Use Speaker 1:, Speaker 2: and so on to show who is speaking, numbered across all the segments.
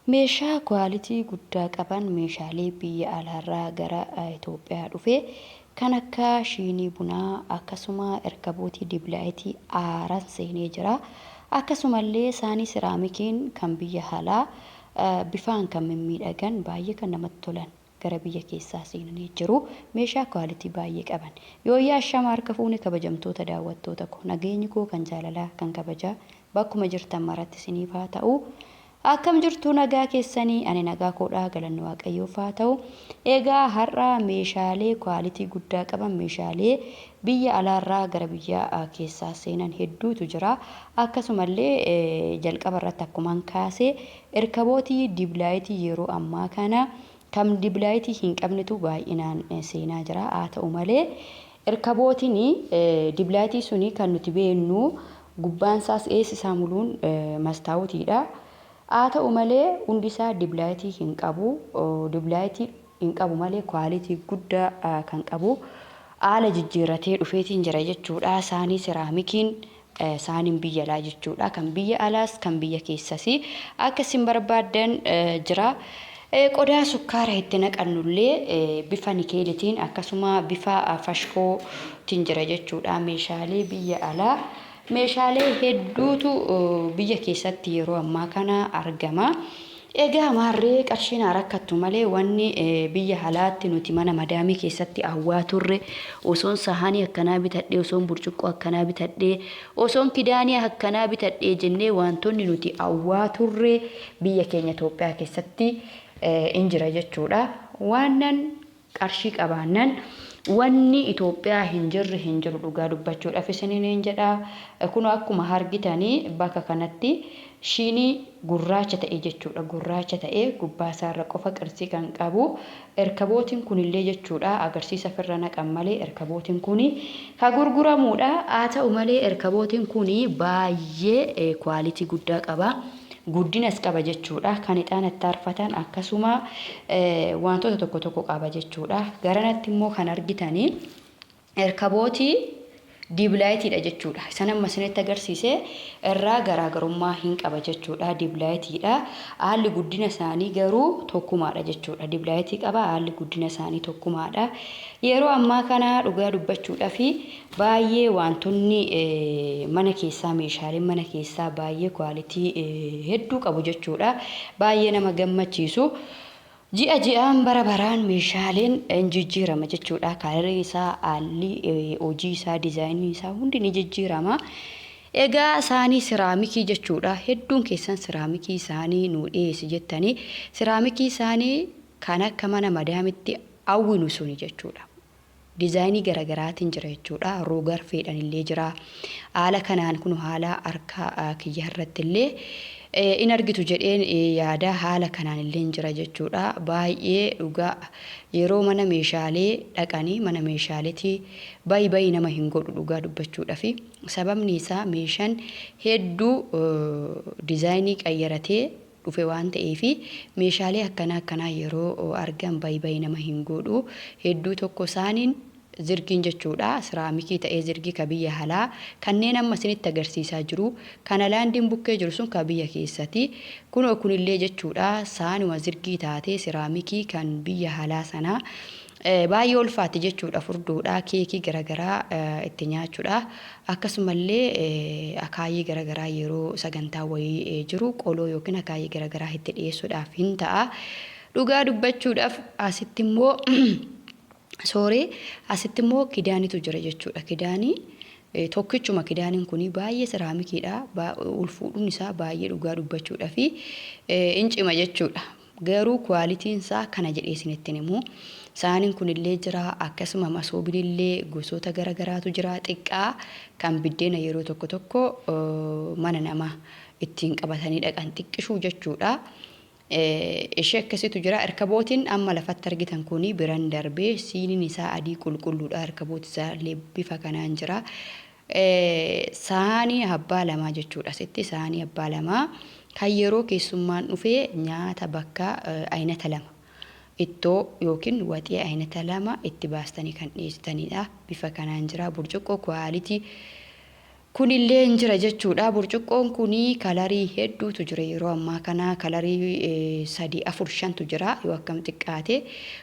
Speaker 1: Meeshaa quality guddaa qaban meeshaalee biyya alaarraa gara Itoophiyaa dhufe kan akka shiinii bunaa akkasuma erkabootii diblaayitii aaran seenee jira. Akkasumallee saanii siraamikiin kan biyya alaa bifaan kan mimmiidhagan baay'ee kan namatti tolan gara biyya keessaa seenanii jiru. Meeshaa quality baay'ee qaban. Yooyyaa ashama harka fuune kabajamtoota daawwattoota koo nageenyi koo kan jaalalaa kan kabajaa bakkuma jirtan maratti isiniif haa ta'u. Akkam jirtu nagaa keessanii ani nagaa koodha galanni waaqayyoof haa ta'u. Egaa har'a meeshaalee quality guddaa qaban meeshaalee biyya alaarraa gara biyya keessaa seenan hedduutu jira. Akkasumallee jalqaba irratti akkuman kaase erkabootii diblaayitii yeroo ammaa kana kam diblaayitii hin qabnetu baay'inaan seenaa jira. Haa ta'u malee erkabootiin diblaayitii suni kan nuti beeknu gubbaan isaas eessi isaa muluun mastaawutiidha. Haa ta'u malee hundi isaa diblaayitii hin qabu. Diblaayitii hin qabu malee kwaalitii guddaa kan qabu haala jijjiirratee dhufeetiin jira jechuudha. Saanii siraamikiin saaniin biyya alaa jechuudha. Kan biyya alaas kan biyya keessas akka isin barbaaddan jira. Qodaa sukkaara itti naqannullee bifa nikeelitiin akkasuma bifa fashkootiin jira jechuudha. Meeshaalee biyya alaa meeshaalee hedduutu biyya keessatti yeroo ammaa kana argama. Egaa maarree qarshiin haa rakkattu malee wanni biyya alaatti nuti mana madaamii keessatti hawwaa turre osoon sahaanii akkanaa bitadhee osoon burcuqqoo akkanaa bitadhee osoon kidaanii akkanaa bitadhee jennee wantoonni nuti hawwaa turre biyya keenya Itoophiyaa keessatti in jira jechuudha. Waanan qarshii qabaannan wanni Itoophiyaa hin jirre hin jiru dhugaa dubbachuudhaaf isiniin jedha. Kunoo akkuma argitanii bakka kanatti shiinii gurraacha ta'e jechuudha. Gurraacha ta'e gubbaa isaarra qofa qirsii kan qabu. Erkabootiin kunillee jechuudha agarsiisa firra naqan malee erkabootiin kuni ka gurguramuudha. Haa ta'u malee erkabootiin kuni baay'ee kwaalitii guddaa qaba. Guddinas qaba jechuudha. Kan ixaana itti aarfatan akkasuma wantoota tokko tokko qaba jechuudha. Garanatti immoo kan argitanii erkabootii diiblaayitiidha jechuudha. Isan amma isinitti agarsiise irraa garaagarummaa hin qaba jechuudha. Diiblaayitiidha. Haalli guddina isaanii garuu tokkumaadha jechuudha. Diiblaayitii qaba haalli guddina isaanii tokkumaadha. Yeroo ammaa kana dhugaa dubbachuudhaaf Baay'ee waantonni mana keessaa meeshaaleen mana keessaa baay'ee quality hedduu qabu jechuudha. Baay'ee nama gammachiisu. Ji'a ji'aan bara baraan meeshaaleen hin jijjiirama jechuudha. Kaalariin isaa, haalli hojii isaa, diizaayiniin isaa hundi ni jijjiirama. Egaa saanii siraamikii jechuudha. Hedduun keessan siraamikii isaanii nuu dhiyeessi jettanii siraamikii isaanii kan akka mana madaamitti hawwinu suni jechuudha. Dizaayinii garagaraatiin jira jechuudha. Roogarfeedhaan illee jira. Haala kanaan kun haala harka kiyya irratti illee in argitu jedheen yaada haala kanaan illee jira jechuudha. Baay'ee dhugaa yeroo mana meeshaalee dhaqanii mana meeshaaleetii bayi bayi nama hin godhu dhugaa dubbachuudhafi. Sababni isaa meeshaan hedduu dizaayinii qayyaratee dhufe waan ta'eef meeshaalee akkanaa akkanaa yeroo argan bay bay nama hin godhu. Hedduu tokko isaaniin zirgiin jechuudha. Siraamikii ta'ee zirgii ka biyya halaa kanneen amma isinitti agarsiisaa jiru. Kan alaandiin bukkee jiru sun ka biyya keessati. Kunoo kunillee jechuudha saanuma zirgii taatee siraamikii kan biyya halaa sanaa baay'ee ulfaatti jechuudha furdoodha keekii garagaraa itti nyaachuudha akkasumallee akaayii garagaraa yeroo sagantaa wayii jiru qoloo yookiin akaayii garagaraa itti dhiyeessuudhaaf hin ta'a. Dhugaa dubbachuudhaaf asitti immoo sooree asitti immoo kidaanitu jira jechuudha. Kidaanii tokkichuma kidaaniin kun baay'ee siraamikiidha. Ol fuudhuun isaa baay'ee dhugaa dubbachuudhaaf hin cima jechuudha. Garuu quality'n isaa kana jedhee isinitti hin himu. Saaniin kunillee jira akkasuma masoobinillee gosoota gara garaatu jira xiqqaa kan biddeena yeroo tokko tokko mana nama ittiin qabatanii dhaqan xiqqishuu jechuudha. Ishee akkasitu jira. Erkabootiin amma lafatti argitan kuni biran darbee siiniin isaa adii qulqulluudha. Erkabooti isaa illee bifa kanaan jira. Saanii abbaa lamaa jechuudha. Asitti saanii abbaa lamaa kan yeroo keessummaan dhufee nyaata bakka aynata lama ittoo yookiin waxii aynata lama itti baastanii kan dhiyeessitanidha. Bifa kanaan jira. Burcuqqoo kuwaalitii Kunillee hin jira jechuudha. Burcuqqoon kun kalarii hedduutu jira yeroo ammaa kana, kalarii 3, 4, 5tu jira yoo akkam xiqqaate.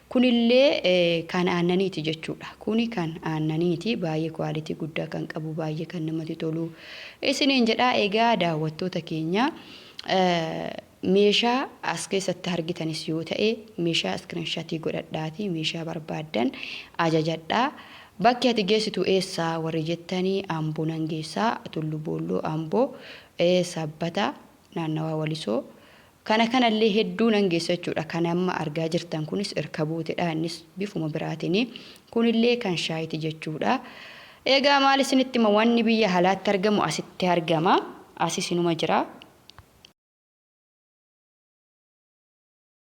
Speaker 1: Kunillee kan aannaniiti jechuudha. Kuni kan aannaniiti, baay'ee quality guddaa kan qabu, baay'ee kan namatti tolu isiniin jedha. Egaa daawwattoota keenya, meeshaa as keessatti argitanis yoo ta'e, meeshaa iskiriinshatii godhadhaati meeshaa barbaaddan ajajadhaa. Bakki ati geessitu eessaa warri jettanii, Amboo nan geessaa, Tullu Boolloo, Amboo, Sabbata, naannawaa Walisoo. Kana kanallee hedduu nan geessa jechuudha. Kan amma argaa jirtan kunis irkabootidha. Innis bifuma biraatiin. Kunillee kan shaayiti jechuudha. Egaa maal isinitti hima, wanni biyya alaatti argamu asitti argama. Asis inuma jira.